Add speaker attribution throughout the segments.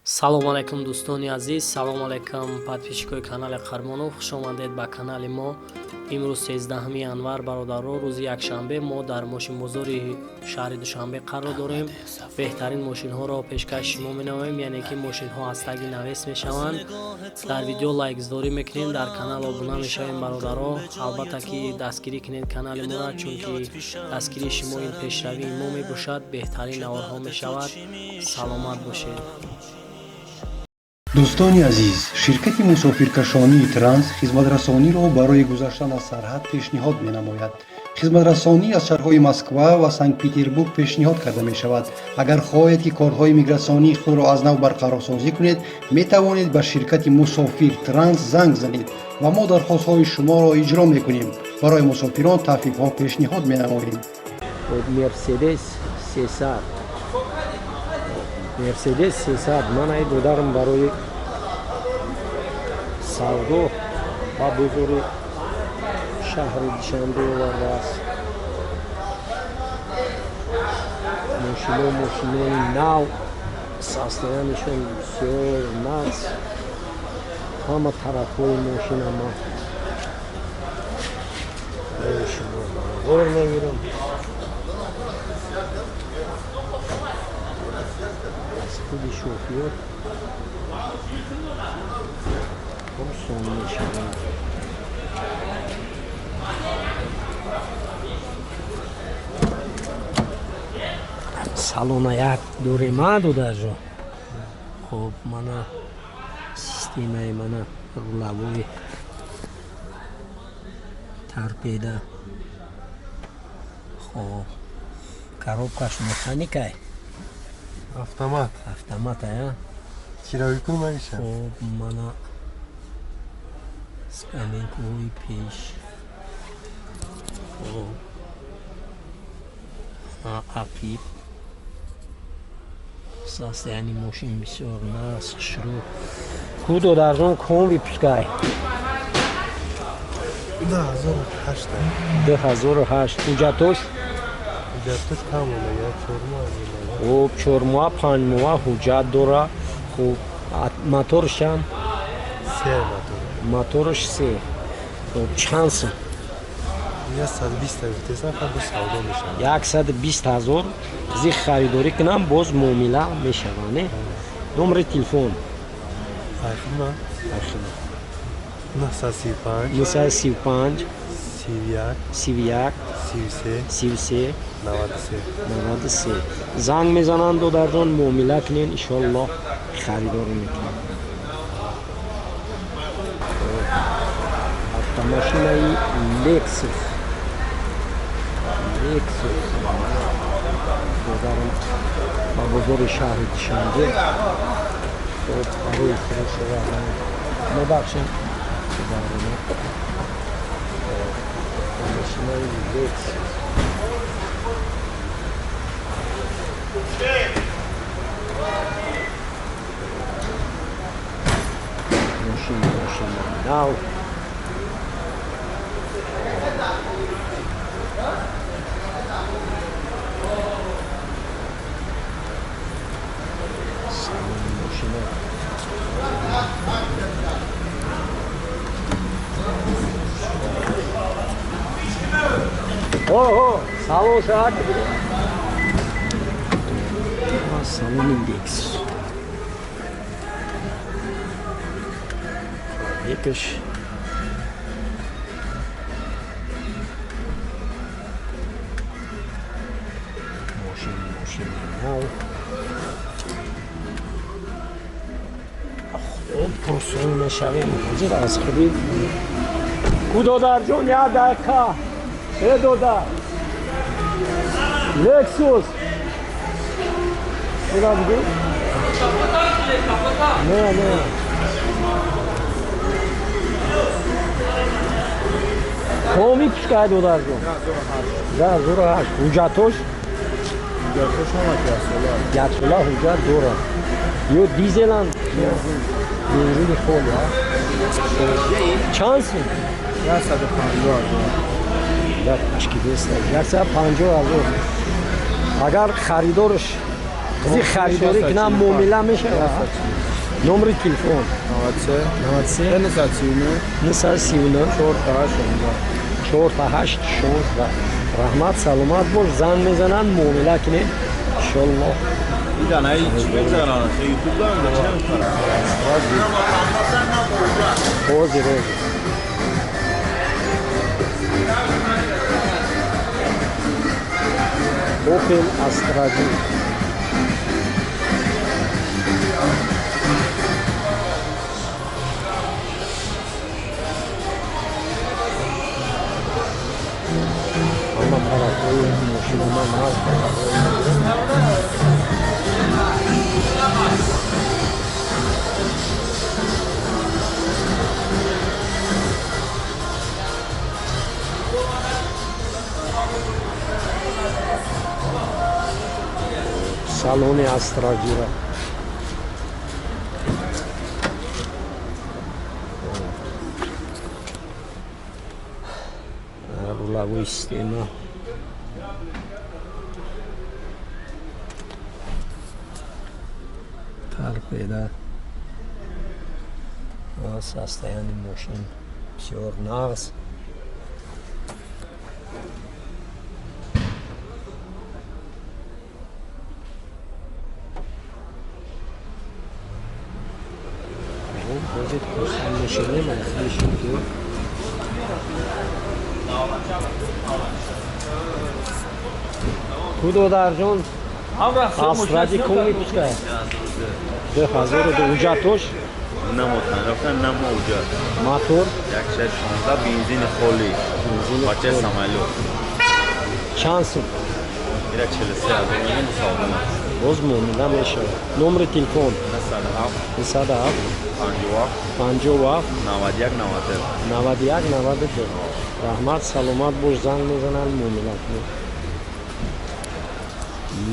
Speaker 1: Салом алайкум, дӯстони азиз, салом алайкум, подписчикои канали Қармонов, хушомадед ба канали мо. Имрӯз 13 январ, бародаро, рӯзи якшанбе, мо дар мошинбозори шаҳри Душанбе қарор дорем. Беҳтарин мошинҳоро пешкаши шумо менамоем, яъне ки мошинҳо аз таги навес мешаванд. Дар видео лайкздорӣ мекунем, дар канал обуна мешавем, бародаро. Албатта ки дастгирӣ кунед канали моро, чунки дастгирии шумо ин пешравии мо мебошад, беҳтарин наворҳо мешавад. Саломат бошед.
Speaker 2: Дӯстони азиз, ширкати мусофиркашонии Транс хизматрасониро барои гузаштан аз сарҳад пешниҳод менамояд. Хизматрасонӣ аз шаҳрҳои Москва ва Санкт Петербург пешниҳод карда мешавад. Агар хоҳед, ки корҳои мигратсионии худро аз нав барқарорсозӣ кунед, метавонед ба ширкати Мусофир Транс занг занед ва мо дархостҳои шуморо иҷро мекунем. Барои мусофирон тахфифҳо пешниҳод менамоем.
Speaker 3: Мерседес 300, Мерседес 300. Ман ай додарам барои савдо ба бозори шаҳри Душанбе овардааст. Мошино мошинои нав, состоянишон бисёр нағз, ҳама тарафҳои мошина ман барои шумо навор мегирам. Аз худи шофёр пурсон мешавад. Салона як дорема, додарҷон. Хоб, мана системаи, мана рулавои торпеда. Хоб, коробкаш механикай?
Speaker 4: Автомат.
Speaker 3: Автомат ая?
Speaker 4: Чиравӣ кун маиша.
Speaker 3: Хоб, мана скамейкаҳои пеш. Хоб, ақиб. Состояние мошин бисёр нағз, хушрӯ. Ку, додарҷон, ком выпускай?
Speaker 4: 2008.
Speaker 3: 2008. Ҳуҷҷатош?
Speaker 4: Ҳуҷҷатош кам монда, 4 моҳ.
Speaker 3: Хуб, 4 моҳа, 5 моҳа ҳуҷҷат дора. Хуб, моторш чанд?
Speaker 4: Се мотор.
Speaker 3: Моторш се. Хуб, чанд сум?
Speaker 4: 120 гуфтесан, хаб савдо мешавад.
Speaker 3: 120 000 зих харидорӣ кунам, боз муомила мешавад, не? Номери телефон?
Speaker 4: Айхима.
Speaker 3: Айхима.
Speaker 4: 935.
Speaker 3: 935.
Speaker 4: 31.
Speaker 3: 31.
Speaker 4: 33.
Speaker 3: 33.
Speaker 4: 93.
Speaker 3: 93. Занг мезананд, додарҷон, муомила кунен, иншоаллоҳ харидорӣ мекунем. Автомашинаи Лексус, Лексус додарам ба бозори шаҳри Душанбе, хоб, барои фурӯш овардан. Мебахшем, автомашинаи Лексус. Мошин мошини нав. Салони мошина. О, салон шаҳр, салони Лексус. Екаш мошин мошини нав. Хуб, пурсон мешавем ҳозир аз худи ку. Додарҷон, як дақиқа. Э, додар, Лексус куда буди? Не, не. Коми пушкай, додарҷон? 2008. Ҳуҷҷатош? Яксола ҳуҷҷат дорад. Ё дизеланд? Бензини холи. Чанд сум?
Speaker 4: 150 000.
Speaker 3: Як чикидеста 150 000. Агар харидорш Қизи харидорӣ кунам, муомила мешавад. Номери телефон 93
Speaker 4: 939
Speaker 3: 939
Speaker 4: 48 16.
Speaker 3: 48 16. Раҳмат, саломат бош. Занг мезананд, муомила кунед, иншоллоҳ. Ҳозир, ҳозир. Opel Astra G. Ҳама тарафҳои мошина ман ҳаст. Салони Астра G-ра. Руловой система. Торпеда. Состояние мошин бисёр нағз. Ҳозир хурсанд мешавем аз иши ки ку додарҷон, Астра G ком выпуска? 2002. Ҳуҷҷатош?
Speaker 5: Намотан,
Speaker 3: Мотор?
Speaker 5: 1.16, бензини холӣ. Бачаи самолёт.
Speaker 3: Чанд сум?
Speaker 5: Ира 43 ҳазор мегӯям, мусоҳиба.
Speaker 3: Боз муомила мешавад. Номери телефон?
Speaker 5: 907
Speaker 3: 907
Speaker 5: 57
Speaker 3: 57
Speaker 5: 91 92.
Speaker 3: 91 92. Раҳмат, саломат бош. Занг мезананд, муомила кунед.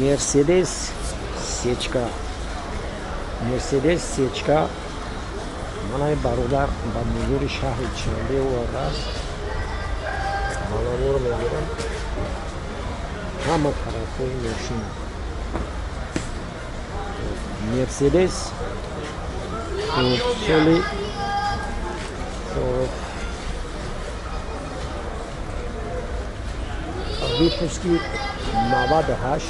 Speaker 3: Мерседес сечка, Мерседес сечка. Манаи бародар ба бузури шаҳри Душанбе овардааст. Манаморо мегирам, ҳама тарафҳои мошин. Мерседес, соли, хоб, выпуски 98,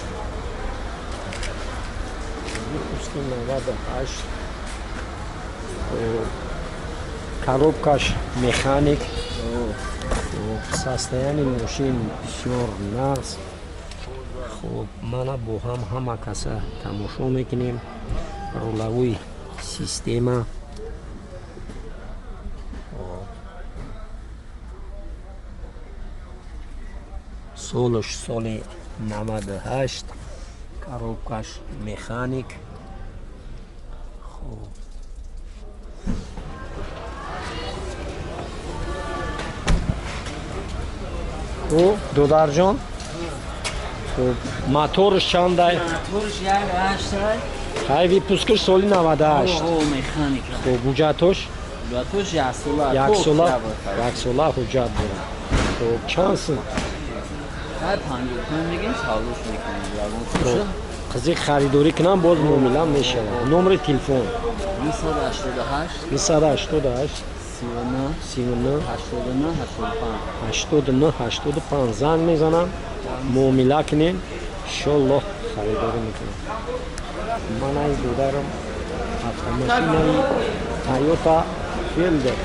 Speaker 3: выпуски 98. Хоб, коробкаш механик. Хоб, состояние мошин бисёр нағз. Хоб, мана бо ҳам ҳама каса тамошо мекунем. Руловой система. Хоб. Солаш соли 98, коробкаш механик. Хоб, ку додарҷон, хуб, моторш чандай?
Speaker 6: Моторш 1.8.
Speaker 3: Хай, выпускаш соли 98.
Speaker 6: О, механика.
Speaker 3: Хуб, ҳуҷҷатош?
Speaker 6: Ҳуҷҷатош яксола.
Speaker 3: Яксола, яксола ҳуҷҷат дорад. Хуб, чанд сум?
Speaker 6: Хай, 55 мегем, савдош мекунем. Ягон
Speaker 3: Хуб, қизи харидорӣ кунам, боз муомила мешавад. Номери телефон?
Speaker 6: 988
Speaker 3: 988
Speaker 6: 39
Speaker 3: 39
Speaker 6: 89 85.
Speaker 3: 89 85. Занг мезанам, муомила кунем, иншоллоҳ, харидорӣ мекунам. Манаи додарам автомошинаи Тойота Фелдер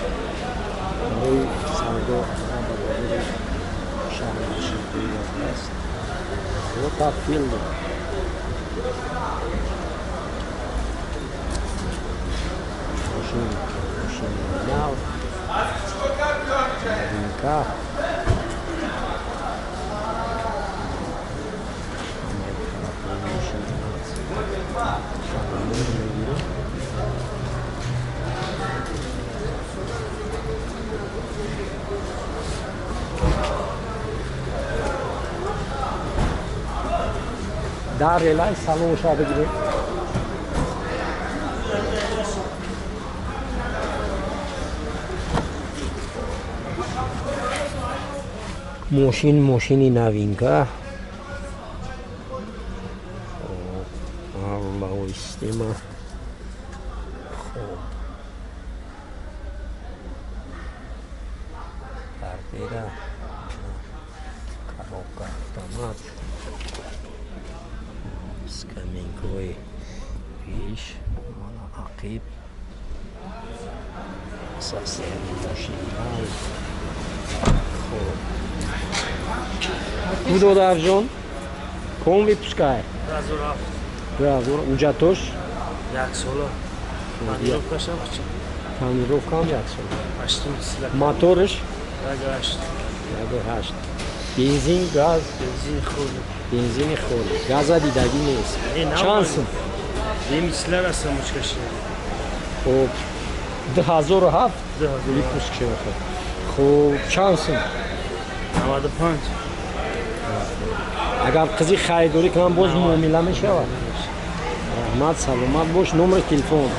Speaker 3: барои савдо ба бозори шаҳри Душанбе овардааст. Тойота Фелдер. Мошин, мошини нав, новинка. Ҳамаи тарафҳои мошин аст. Шаҳрдор мегирам. Дар релай салонша бигирем. Мошин, мошини новинка.
Speaker 1: Сфера, коробка автомат, скамейкаҳои пеш, мана ақиб, состояние мошин. Хоб, ку додарҷон, ком выпускай? 2007. Ҳуҷҷатош?
Speaker 3: Як сола. Тонировкашам.
Speaker 1: Тонировкаам як сола. Моторш?
Speaker 3: 1.8.
Speaker 1: 1.8. Бензин, газ?
Speaker 3: Бензин холи.
Speaker 1: Бензини холи, газа дидагӣ нест. Чанд сум? Хоб, 2007 выпуск шуда. Хоб, чанд сум?
Speaker 3: 95.
Speaker 1: Агар қизи харидорӣ кунам, боз муомила мешавад? Раҳмат, саломат бош. Номери телефон?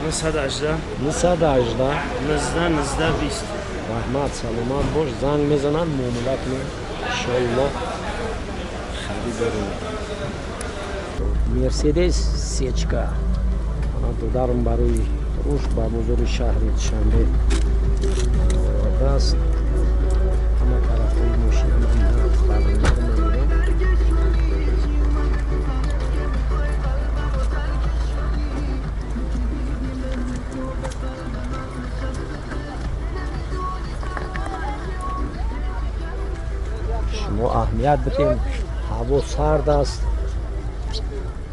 Speaker 3: 918.
Speaker 1: 918.
Speaker 3: 19 19 20.
Speaker 1: Раҳмат, саломат бош. Занг мезананд, муомила кунем, иншоалло, харидорӣ. Мерседес сечка ана додарам барои фурӯш ба бозори шаҳри Душанбе овардааст. Ҳама тарафҳои мошина ман барномаро мебинам. Шумо аҳамият бидем, ҳаво сард аст,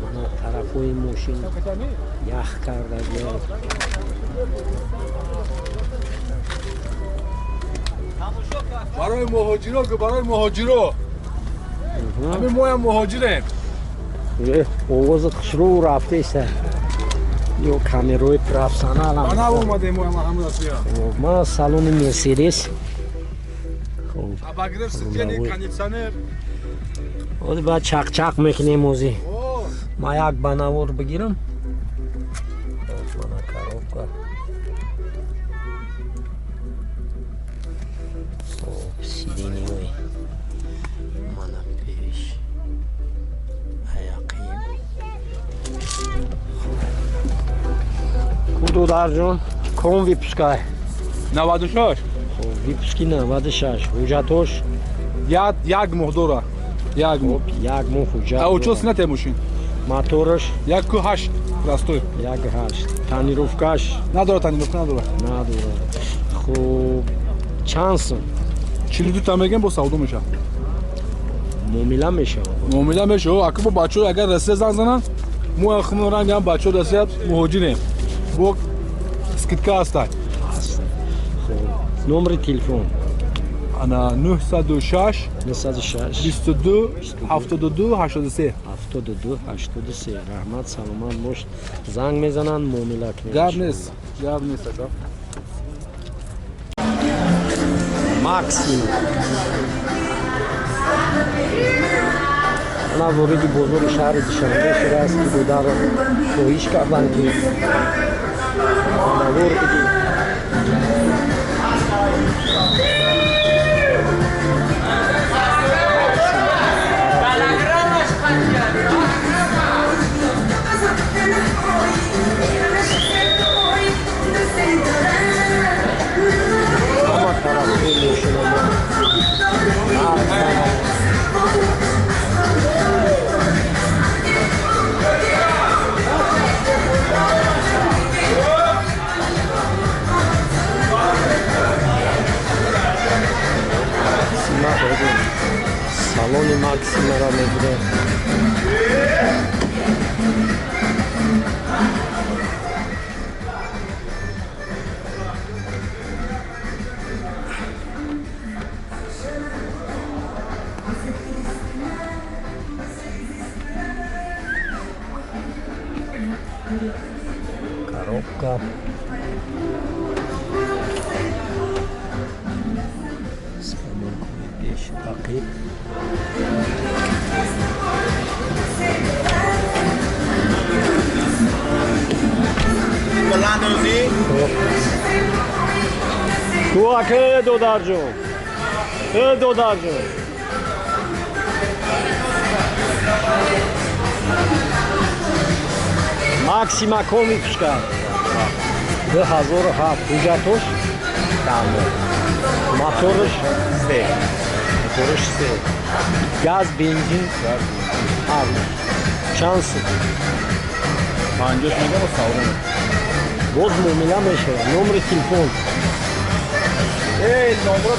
Speaker 1: мана тарафҳои мошин ях кардагӣ.
Speaker 4: Барои муҳоҷиро, барои муҳоҷиро. Ҳамин моям муҳоҷирем.
Speaker 1: Овозат хушрӯ рафтеса, ё камерои профессионал.
Speaker 4: Ба нав омадем моям ҳамин асия.
Speaker 1: Мана салони Мерседес.
Speaker 4: Обогрев сиденья, кондиционер.
Speaker 1: Ози баъд чақчақ мекунем. Ози ма як ба навор бигирам. Мана коробка. Хоб, сиденьяҳои мана пеш, аяқим. Ку додарҷон, ком выпускай?
Speaker 4: 96.
Speaker 1: Хоб, выпуски 96, ҳуҷҷатош?
Speaker 4: Як моҳ дора. Як моҳ.
Speaker 1: Хоб, як моҳ ҳуҷҷат.
Speaker 4: Учёт снятая мошин.
Speaker 1: Мотораш?
Speaker 4: 1.8 простой.
Speaker 1: 1.8. Тонировкаш?
Speaker 4: Надора, тонировка надора.
Speaker 1: Надора. Хуб, чанд сум?
Speaker 4: 42 та мегем, бо савдо меша.
Speaker 1: Муомила мешавад?
Speaker 4: Муомила мешава. Ака, бо бачаҳо агар Россия занг зананд, мо хумон ранг ҳам бачаҳо Россия муҳоҷирем. Бо скидка ҳастай.
Speaker 1: Ҳаст. Хуб, номери телефон?
Speaker 4: Ана 906.
Speaker 1: 906.
Speaker 4: 22 72 83.
Speaker 1: 72 83. Раҳмат, саломат бош. Занг мезананд, муомила кунед.
Speaker 4: Гап нест. Гап нест, ака.
Speaker 1: Максим ана вориди бозори шаҳри Душанбе шудааст, ки додаро хоҳиш карданд, ки навор биди. Ҳама тарафҳои мошина мо. Максима, ҳозир салони Максимаро мегирем. Коробка, скамейкаи пеш, ақиб. Ку ака, додарҷон, э додарҷон, Максима ком выпуска? 2007. Ҳуҷҷатош? 10 моҳ.
Speaker 3: Моторш?
Speaker 5: Се.
Speaker 3: Моторш се. Газ, бензин?
Speaker 5: Газ.
Speaker 3: Чанд сум?
Speaker 5: 50 мегам ва савдо мекунем.
Speaker 3: Боз муомила мешавад. Номери телефон?
Speaker 5: Эй, номро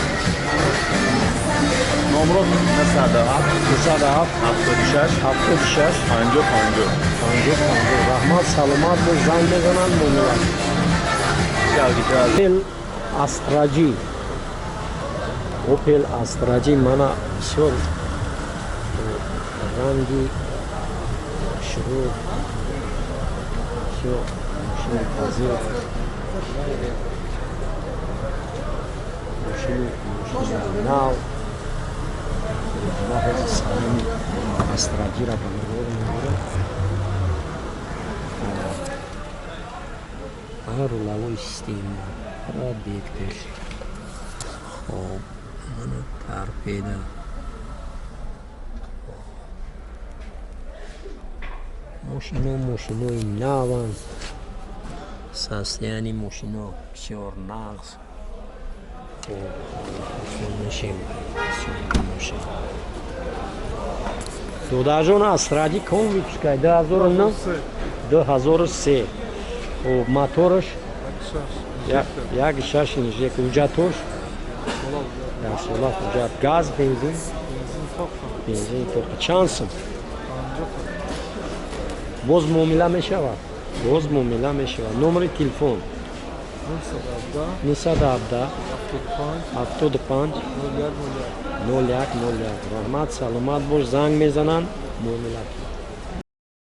Speaker 5: номро 907
Speaker 3: 907
Speaker 5: 76
Speaker 3: 76
Speaker 5: 50 50.
Speaker 3: 50 50. Раҳмат, саломат бош, занг мезананд, муомила. Opel Astra J. Opel Astra J мана бисёр ранги шурӯъ, бисёр мошини пазир, мошини нав. Ма ҳозир салони Astra J-ра ба навор меорам. Руловой система, радиатор, хоб, мана торпеда. Мошино мошинои наванд, состояние мошино бисёр нағз. Хоб, мешем мошин. Додарҷон, Astra J ком выпускай? 2009, 2003. Хоб, мотораш 1,6 инжектор, ҳуҷҷатош яксола ҳуҷҷат. Газ, бензин? Бензин тоқа. Чанд сум? Боз муомила мешавад, боз муомила мешавад. Номери телефон? 917 75 01 01. Раҳмат, саломат бош, занг мезананд, муомила.